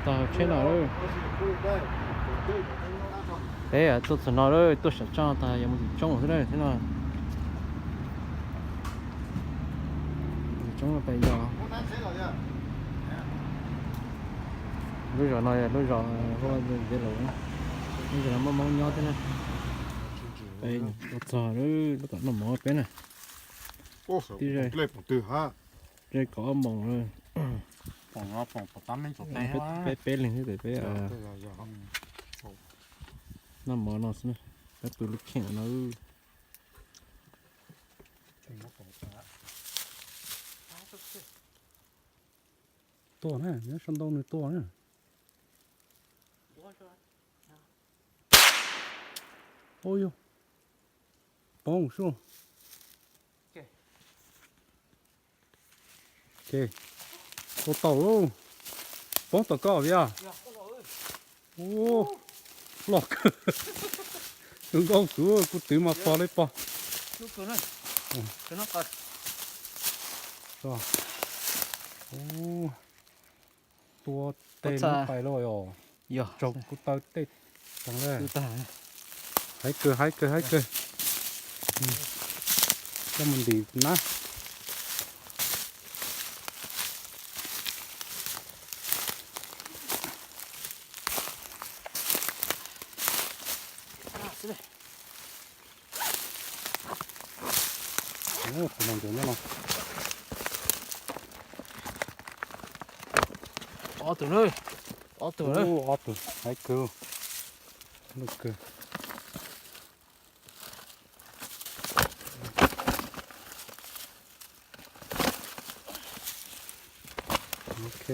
Txog tsheb no lawm. Peb tuaj txog no lawm, tuaj sam tso tag yog mus tim tsoob xwb lawm thiab no. Tim tsoob no peb yog lub zos no yog lub zos Hmoob Vaj Nce Laus, lub zos no muaj Hmoob nyob thiab na. Peb tuaj txog lawm, tab tom noj mov peb na. Twb ze kaum ob moos lawm. Peb peb leeg xwb tes peb noj mov no xwb na. Peb tu lub kheej no. Tuaj na, nyob sau ntau nws tuaj na. Ua yog poob sub. Ua tau lauj. Poob tom koj vias. Loj kawg. Tus nkauj xwb kuv twv mas pog li pog. Tua tej lub pais lauj os. Tsaug kuv taw tej tag. Haib kawg, haib kawg, haib kawg. Coj mus ntim na. Tus no ncuav nyob no. Ob tug na. Ob tug na. Ob tug haib kawg. Loj kawg. Ok.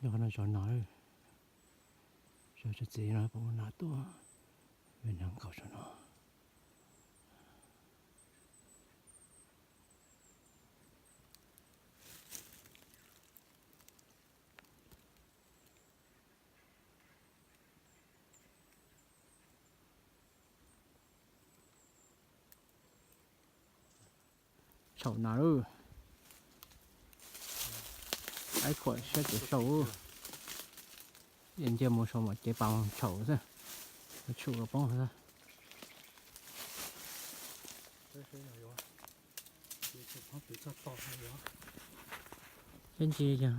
Nyob qhov no zov nas, zov tsis txiv no puas muaj nas tuaj, vij neeg nkaum saum no. Tshaum nas lawm. Aib khuam siab ces sau. Yeej nce mus sau mam cev pas tshaum xwb. Tshum los poob xwb. Seb ntsis yog.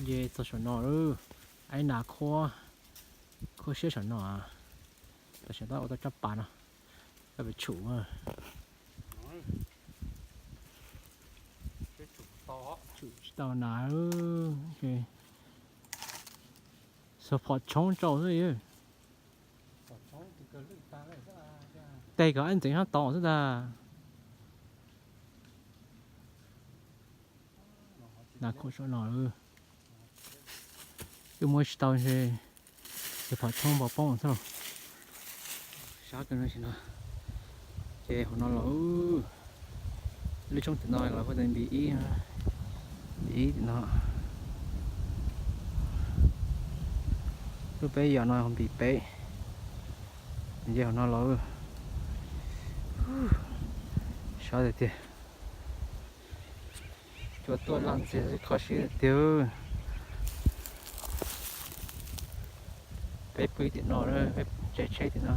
Nce txog saum no lawm, aib nas khuab, khuab siab saum no. Tam sim tab ua tau tsob pas no, coj pem tshum. Tshum tsis tau nas, xov phom tshoob rau xwb. Tes kom aib ntxeev sab tod xwb tag. Nas khuam saum no, wb muab tsis tau ntshe, ces phom tshoob npau poob xwb los. Sab kawg no, ces hauv no los, lub tshoob tim no los hu tias npis ib, npis ib tim no. Lub peb yos no npis peb, nce hauv no los, sab tiag tiag. Cua tuaj laj ntxiag kho siab tiag. Peb pw tim no, peb tsav tsheb tim no.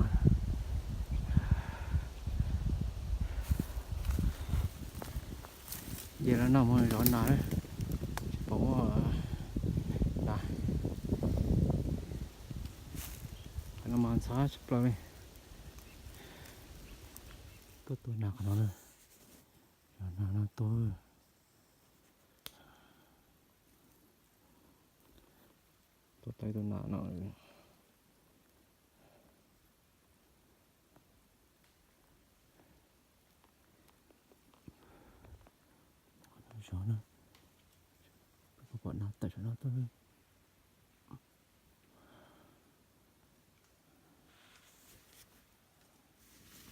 Ces los no mus zov nas, tsis pom ua nas. Qhov no mas ntxhab tshaj plaws li. Tuaj tua nas qhov no na. Zov nas no tuaj. Tua tau tus nas no. Zov na. Pom nas tawm saum no tuaj.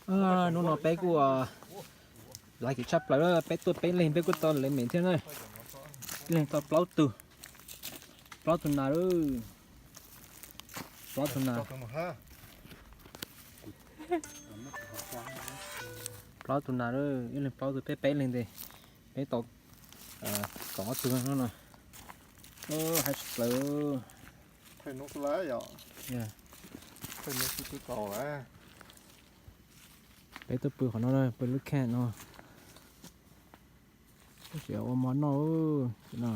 Hnub no peb kuj lav kiv tshaj plaws, peb tuaj peb leeg peb kuj tau lev mem thiab na. Ib leeg tau plaub tug, plaub tug nas, plaub tug nas, plaub tug nas, ib leeg plaub tug, peb peb leeg ntag. Peb tau kaum ob tug no. Haib tshaj plaws. Peb tuaj pw qhov no, pw lub kheej no. Tab sis ua mov noj no.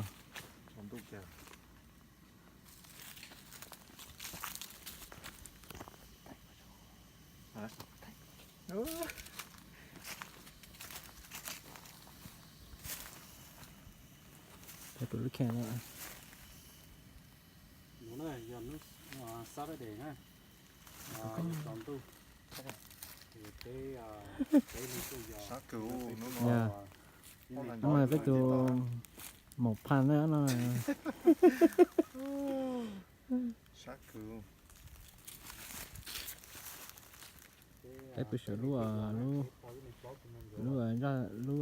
Peb pw lub kheej no. Hnub no yog hnub Saturday na, yog tsaus ntuj, ces peb, peb leeg kuj yog, hnub no peb tus maum phaj na no. Peb pw saum lub, lub, lub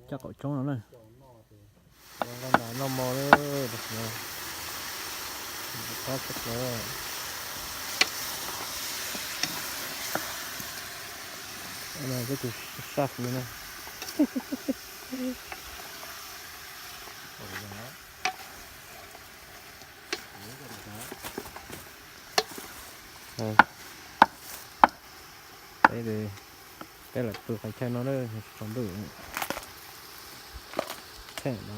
caj qaum tshoob no na. Noj mov, peb tus sab no na. Peb, peb lam pw qhov chaw no na, tsaus ntuj tshaj no.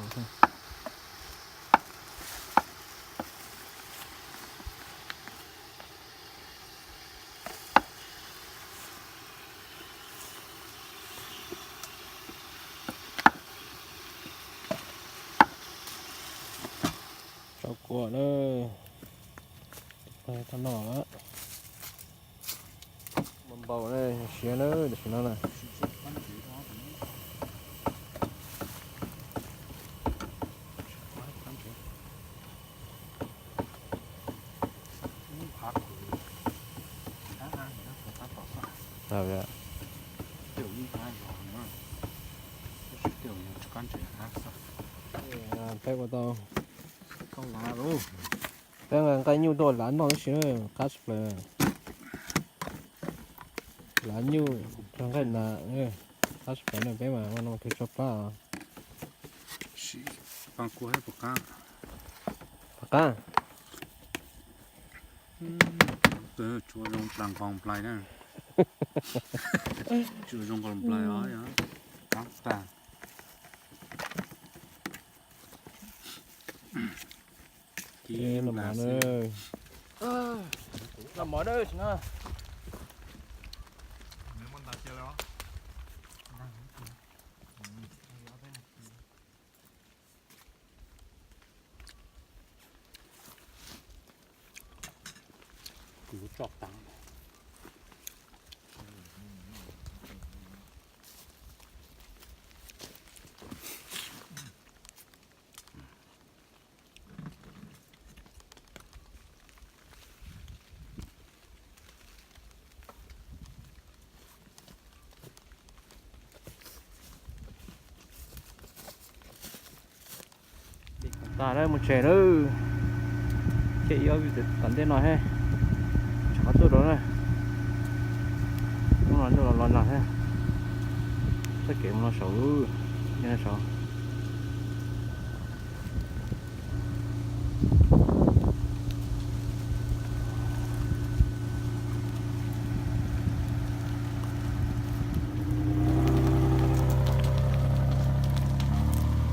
Tso kua na, tau noj. Npau npau na, siav na tam sim no na. Peb ua tau, peb nqa nqaij nyuj tuaj lav noj tib si, qab tshaj plaws. Lav nyuj rau nqaij nas, qab tshaj plaws na, peb mas ua no kawg tso plab. Pab qab. Tsuas zoo plas nqos nplais na. Tsuas zoo nqos nplais os, qab tag. Noj mov na. Kuv tso tav. Tas lawm mus tsev lawm. Ces ib ob vij tom ntej no thiab, tsam qab tuaj rau na. Hnub no ntuj los los nag thiab. Txoj kev mus no saud, nyob no saud.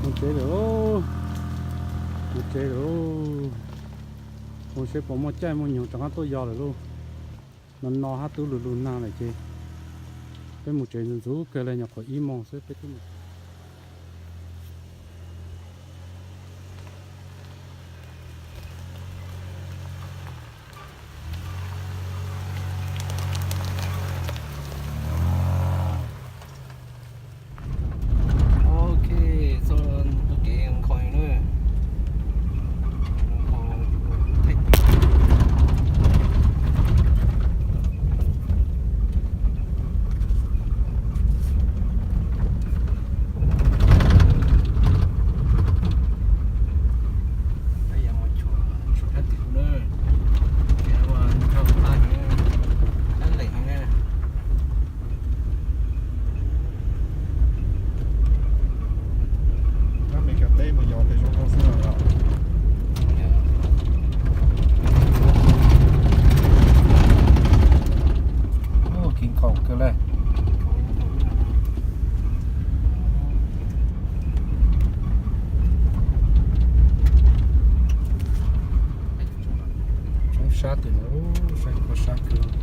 Mus tsev lawm, mus tsev lawm. Mus seb puas muaj caij muaj nyoog rov qab tuaj yos lawm lauj. No no hab tub lug lug nag lawm ces peb mus tsev ntxuv ntxuv kawg li, nyuam qhuav ib moos xwb peb twb mus. Ok, txoj kev nkhaus na. Nkhaus, thaij tim. Sab tim no, saib kua sab kawg.